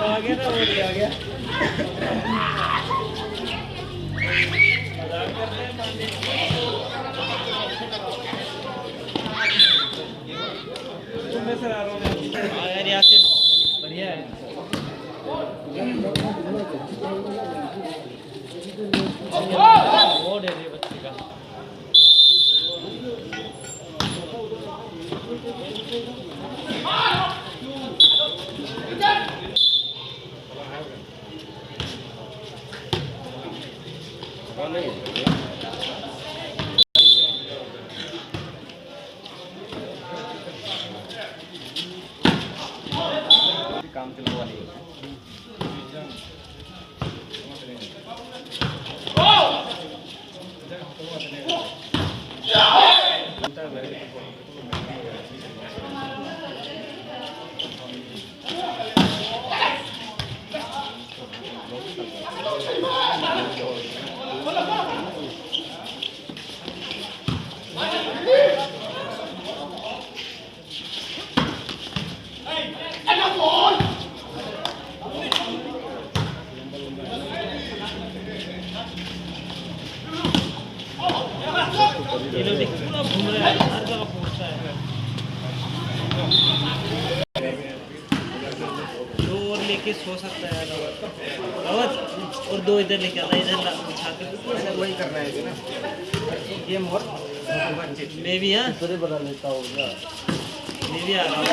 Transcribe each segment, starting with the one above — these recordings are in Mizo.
आ गया ना, वो नहीं आ गया। मजाक कर रहे हैं पांडे। तुम्हें सर आ रहा हूँ। हाँ यार, यहाँ से बढ़िया है। बहुत है बच्चे का। काम चलने वाली है। ये लोग देख पूरा घूम रहे हैं, हर जगह पहुंचता है। दो और लेके सो सकता है अवध, और दो इधर लेके आता, इधर बिछा के वही करना है ना गेम और मैं भी। हाँ, बना लेता हूँ। मैं भी आ रहा हूँ।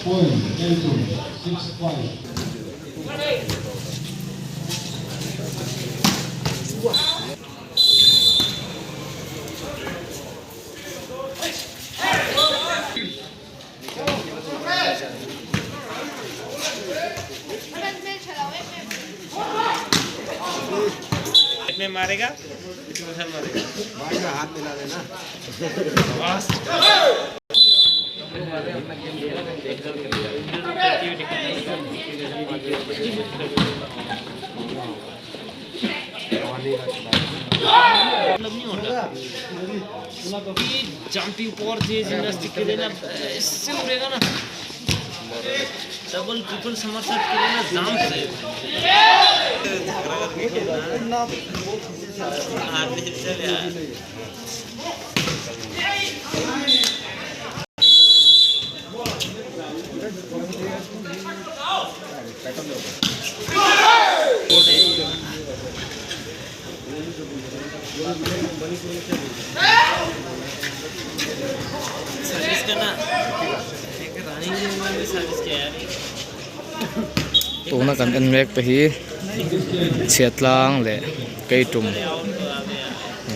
Point, Keitum, 6-5. में मारेगा, इसमें मारेगा। हाथ मिला देना। बस। मतलब नहीं होता कि जंपिंग पावर चाहिए जिम्नास्टिक के लिए ना, ऐसे उड़ेगा ना, double triple somersault के लिए ना जाम से झगड़ा करके खेलना। चल यार। सर्विस करना एक रानी की उम्र में सर्विस किया यार। Tuna kan en mek te hi Chhiatlang leh Keitum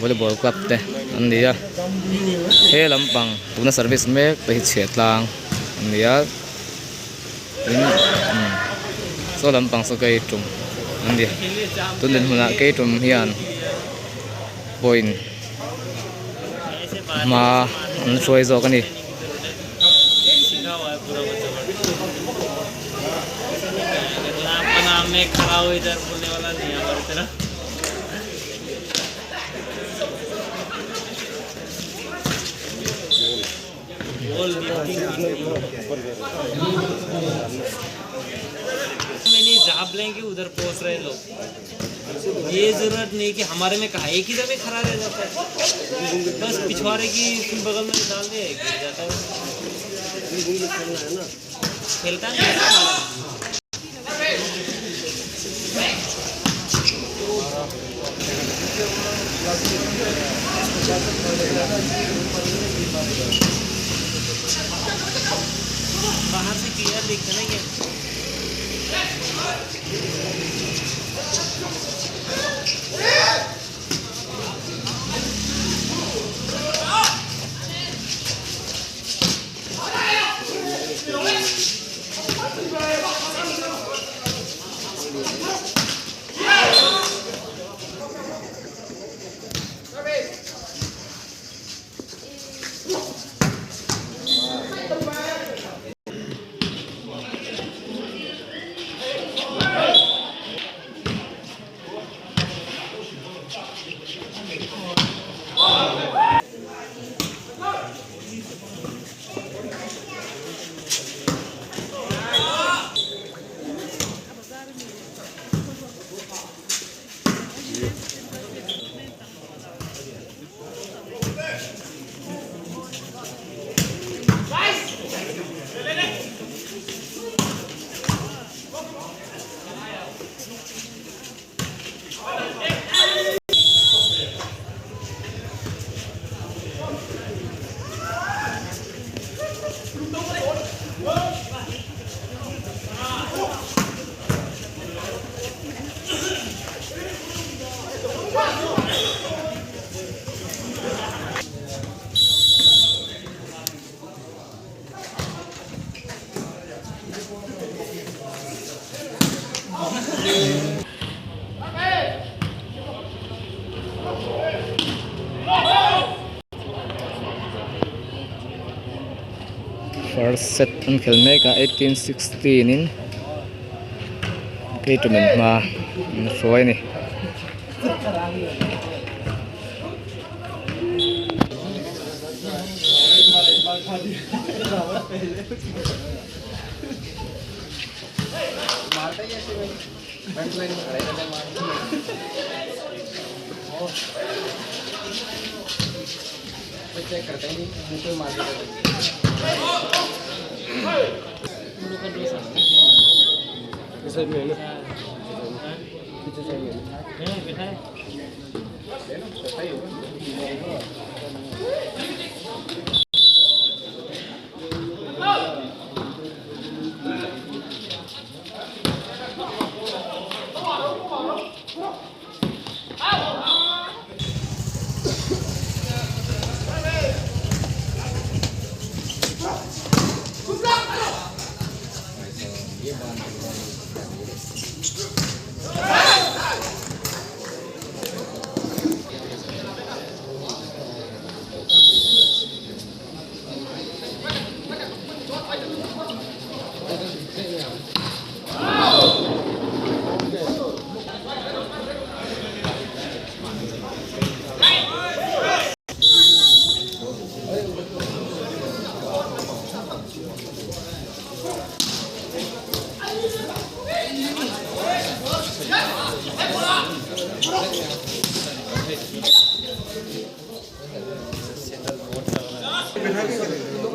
volleyball club te an ni a, he lampang tuna service mek te hi Chhiatlang an ni a tin umm saw lampang saw Keitum an ni tun dinhmunah Keitum hian point hma an hruai zawk a ni. सीखा हुआ है पूरा बच्चा। बना मैं खड़ा हूँ इधर, बोलने वाला नहीं है हमारी तरफ। बोल मैंने झाप लेंगे उधर पहुंच रहे लोग, ये जरूरत नहीं कि हमारे में कहा एक ही जगह खड़ा रह जाता है, बस पिछवाड़े की बगल में डाल दे, गिर जाता है। खेलता नहीं है हमारा। बाहर से क्लियर दिखता ना क्या? First set an khel mek a 18 16 in keiṭumin hma an hruai a ni.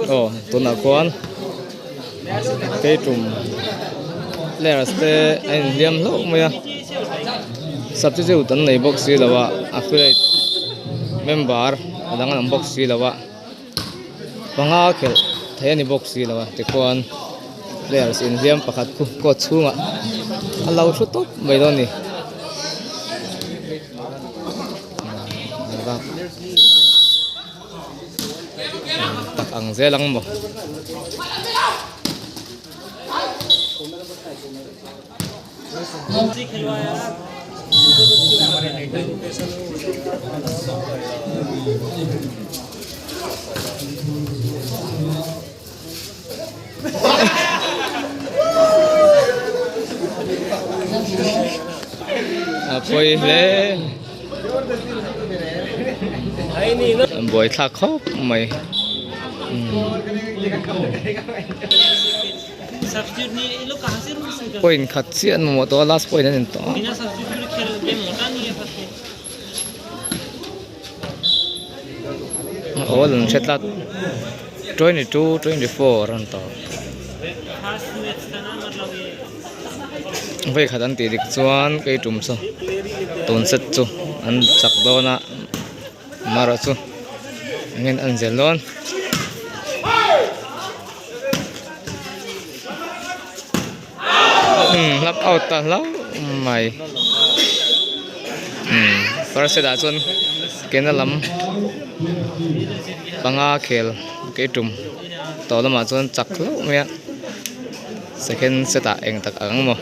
Aw tunah khuan keitum players te a inhliam hlauh mai a substitute an nei bawk si lo a affiliate member a dang an awm bawk si lo a panga khelh theih a ni bawk si lo a tikhuan players inhliam pakhat khu court chhungah a lo thu tawp mai dawn a ni. Tak ang zel ang maw. A pawi hle an buaithlak khawp mai point khat chiah an mamawh tawh a last point an in tawh a. Aw an hre tlat 22 24 an tawh vei khat an tih dik chuan kei tum chu tun set chu an chak dawn a marawh chu engin an zel dawn. Umm hlap out ta hlauh mai umm first set ah chuan kena lam panga khel ke tum tawh lamah chuan chak hlauh mai a second set ah eng tak ang maw.